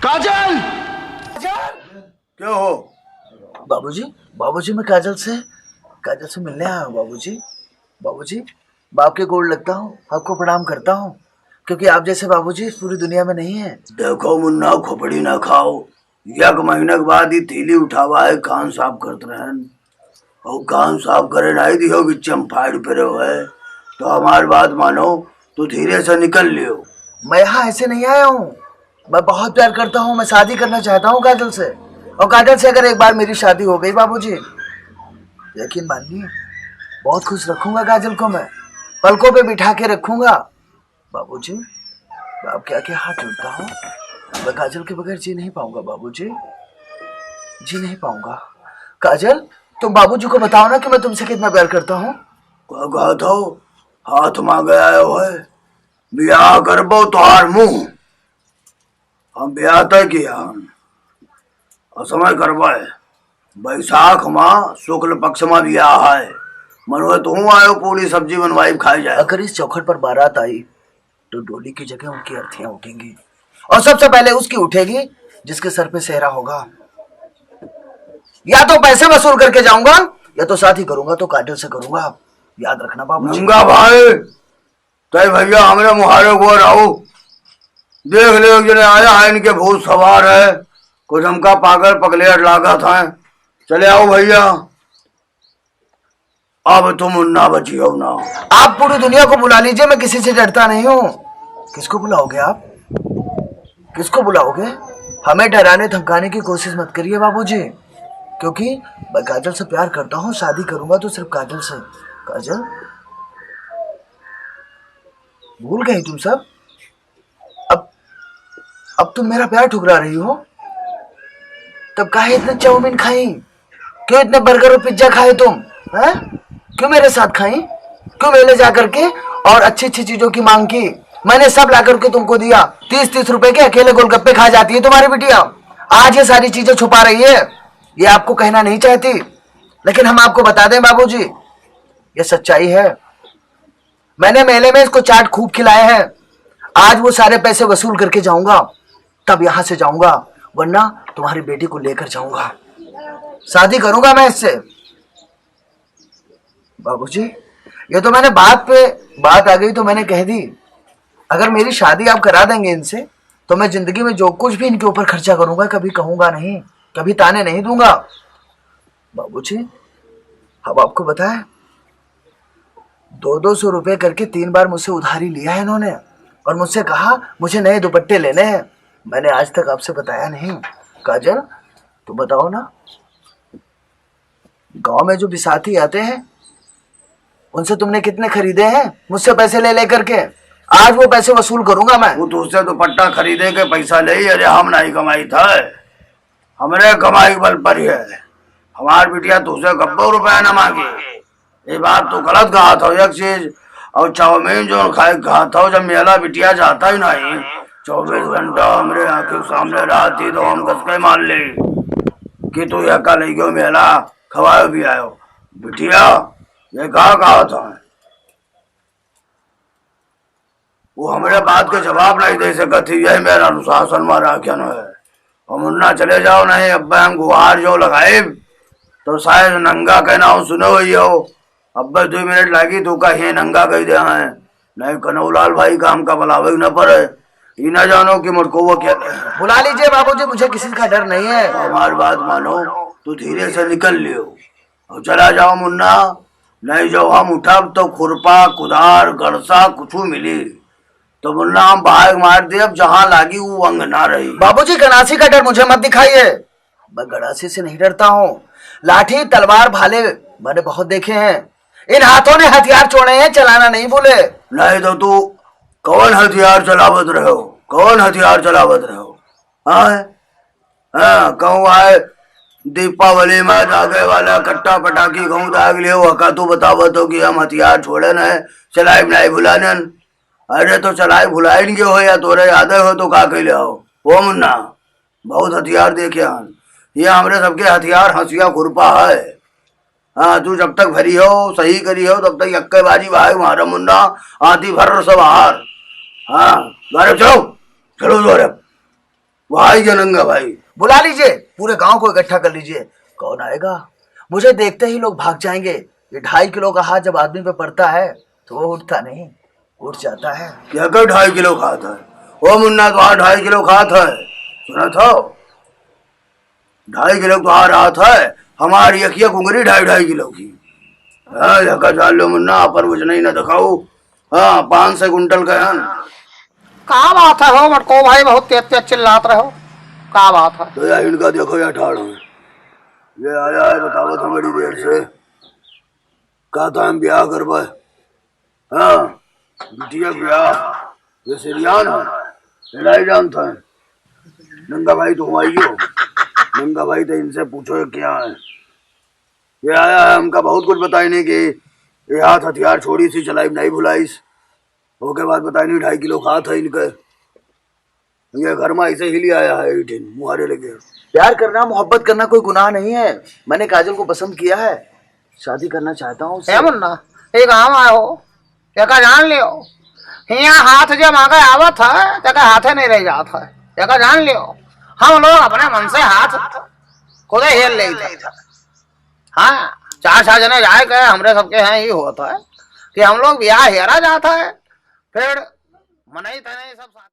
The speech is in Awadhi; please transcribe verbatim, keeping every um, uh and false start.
काजल! काजल! क्या हो? बाबूजी, बाबूजी, मैं काजल से, काजल से मिलने आया हूँ बाबूजी। बाबूजी, मैं आपके गोड़ लगता हूँ, आपको प्रणाम करता हूँ, क्योंकि आप जैसे बाबूजी इस पूरी दुनिया में नहीं है। देखो मुन्ना, खोपड़ी ना खाओ, एक महीना के बाद ही तीली उठावा है, कान साफ करत रहन। और कान साफ करे नहीं दियो, बिच्चे में फाड़ पड़े हुए। तो हमारी बात मानो, तू धीरे से निकल लियो। मैं यहाँ ऐसे नहीं आया हूँ, मैं बहुत प्यार करता हूँ, मैं शादी करना चाहता हूँ काजल से। और काजल से अगर एक बार मेरी शादी हो गई बाबूजी, यकीन मानिए, बहुत खुश रखूंगा काजल को मैं, पलकों पे बिठा के रखूंगा। बाबूजी, मैं आपके आगे हाथ जोड़ता हूँ, मैं काजल के बगैर जी नहीं पाऊंगा बाबूजी, जी नहीं पाऊंगा। काजल, तुम बाबूजी को बताओ ना कि मैं तुमसे कितना प्यार करता हूँ। का कहत हो? हाथ मांगे आयो है, ब्याह करबो तोहार मुंह। हम ब्याह तय किया हन। और समय करबे। बैसाख मा शुक्ल पक्ष मा ब्याह है। मनवे तुहूँ आयो, पूरी सब्जी बनवाई खाई जाए। अगर इस चौखट पर बारात आई तो डोली की जगह उनकी अर्थियां उठेंगी, और सबसे पहले उसकी उठेगी जिसके सर पे सेहरा होगा। या तो पैसे वसूल करके जाऊंगा, या तो शादी करूंगा तो काजल से करूंगा। याद रखना बाबूजी। नंगा भाई, तय भैया हमरे मुहारे को रहो। देख ले, एक जने आया है, इनके भूत सवार है, कुछ हमका पागल पगलेट लागत है। चले आओ भैया, अब तुम ना बचियो ना। आप पूरी दुनिया को बुला लीजिए, मैं किसी से डरता नहीं हूँ। किसको बुलाओगे आप? किसको बुलाओगे? हमें डराने धमकाने की कोशिश मत करिए बाबूजी, क्योंकि मैं काजल से प्यार करता हूँ, शादी करूंगा तो सिर्फ काजल से। काजल, भूल गई तुम सब? अब, अब तुम मेरा प्यार ठुकरा रही हो? तब काहे इतने चाउमीन खाई? क्यों इतने बर्गर और पिज्जा खाए तुम? हैं? क्यों मेरे साथ खाई? क्यों मेले जा करके और अच्छी अच्छी चीजों की मांग की? मैंने सब ला करके तुमको दिया। तीस तीस रुपए के अकेले गोलगप्पे खा जाती है तुम्हारी बिटिया। आज ये सारी चीजें छुपा रही है, ये आपको कहना नहीं चाहती, लेकिन हम आपको बता दें बाबूजी, ये सच्चाई है। मैंने मेले में इसको चाट खूब खिलाए हैं। आज वो सारे पैसे वसूल करके जाऊंगा, तब यहाँ से जाऊंगा, वरना तुम्हारी बेटी को लेकर जाऊंगा। शादी करूंगा मैं इससे। बाबूजी, ये तो मैंने बात पे बात आ गई तो मैंने कह दी। अगर मेरी शादी आप करा देंगे इनसे, तो मैं जिंदगी में जो कुछ भी इनके ऊपर खर्चा करूंगा, कभी कहूंगा नहीं, कभी ताने नहीं दूंगा। बाबूजी, हम आपको बताएं, दो दो सौ रुपए करके तीन बार मुझसे उधारी लिया है इन्होंने, और मुझसे कहा मुझे नए दुपट्टे लेने हैं। मैंने आज तक आपसे बताया नहीं। काजल, तुम बताओ ना, गांव में जो बिसाती आते हैं, उनसे तुमने कितने खरीदे हैं मुझसे पैसे ले लेकर के? आज वो पैसे वसूल करूंगा मैं। वो तुझसे दुपट्टा खरीदे के पैसा ले, अरे हम नहीं कमाई था, हमरे कमाई बल पर ही है। हमार बिटिया तुझसे कब्बो रुपया न मांगी। ये बात तू गलत कहा था एक चीज। और चाउमीन जो खाए कहा था, जब मेला बिटिया जाता ही नहीं, चौबीस घंटा हमरे आंखों के सामने रहती तो हम कसके मान ली कि तू यह का ले गयो मेला, खवायो भी आयो। बिटिया, ये का कहा था? वो हमरे बात के जवाब नहीं दे सकत थी, यही मेरा अनुशासन मारा क्या न है। और मुन्ना चले जाओ, नहीं अब्बे हम गुहार जो लगाइब, तो शायद नंगा कहना हो, सुने हुई हो। अब्बे दो मिनट लागी, तू का हे नंगा कह दे हैं, नहीं कन्हौलाल भाई का हमका बुलावे न पड़े। ई ना जानो कि मुझको वो क्या। बुला लीजिए बाबूजी, मुझे किसी का डर नहीं है। हमारी बात मानो, तू धीरे से निकल लियो और चला जाओ मुन्ना, नहीं जो हम उठब तो खुरपा, कुदार, गड़सा कुछ मिली। तो मुन्ना हम बाहर मार दे, अब जहाँ लागी वो अंग ना रही। बाबूजी, गणासी का डर मुझे मत दिखाइए, मैं गणासी से नहीं डरता हूँ। लाठी, तलवार, भाले मैंने बहुत देखे हैं। इन हाथों ने हथियार छोड़े हैं, चलाना नहीं भूले। नहीं तो तू कौन हथियार चलावत रहो, कौन हथियार चलावत रहो? हाँ, हाँ, कहूँ आए दीपावली में दागे वाला कट्टा पटाखी कहूँ दाग लियो, वका तू बतावत हो कि हम हथियार छोड़े न है, चलाइब नहीं भुलानन। अरे तो चलाए भुलाइन गयो हो या तोरे याद हो तो का कैले हो? ओ मुन्ना, बहुत हथियार देखे हन। ये हमरे सबके हथियार हंसिया खुरपा है। हाँ, तू जब तक भरी हो, सही करी हो, तब तक यक्के बाजी भाई मारा मुन्ना, आती भर से बाहर। हाँ, द्वारे चलो, चलो द्वारे। वो आइगे नंगा भाई। बुला लीजिए, पूरे गांव को इकट्ठा कर लीजिए। कौन आएगा? मुझे देखते ही लोग भाग जाएंगे। ये ढाई किलो का हाथ जब आदमी पे पड़ता है तो वो उठता नहीं, उठ जाता है। क्या कर ढाई किलो का हाथ है? ओ मुन्ना, तो ढाई किलो का हाथ है। सुना था, ढाई किलो का हाथ है, हमारी अखिया कुंगरी ढाई ढाई किलो की। हाँ, यका जान लो मुन्ना, पर कुछ नहीं ना दिखाओ। हाँ, पाँच सौ कुंटल का है ना। का बात है हो मटको भाई, बहुत तेज तेज चिल्लात रहे हो, का बात है? तो यार इनका देखो यार ठाड़ है, ये आया है बतावत है बड़ी देर से, कहता हम ब्याह करबे। हाँ, बिटिया ब्याह, ये सिरियान है, ये नहीं जानता है। नंगा भाई तो आइयो, नंगा भाई तो इनसे पूछो ये क्या है। ये आया है हमका बहुत कुछ बताइने के, ये हाथ हथियार छोड़ी सी चलाई नहीं भुलाइस। ओके बाद बताइने ढाई किलो खात है इनके। ये घर में ऐसे ही ले आया है, एटीन मुहारे लगे। प्यार करना, मोहब्बत करना कोई गुनाह नहीं है। मैंने काजल को पसंद किया है, शादी करना चाहता हूँ उससे। ए मुन्ना, ये गाँव आए हो, एका जान लियो, हियाँ हाथ जे मांगे आवत है, तेका हाथे नहीं रह जात है। एका जान लियो, हम लोग अपने मन से हाथ खुदे हेल लेइत है। हाँ, चार चार जने जाए के हमरे सबके हैं, ये होत है कि हम लोग बियाह हेरा जात है, फिर मनई तनई सब साथ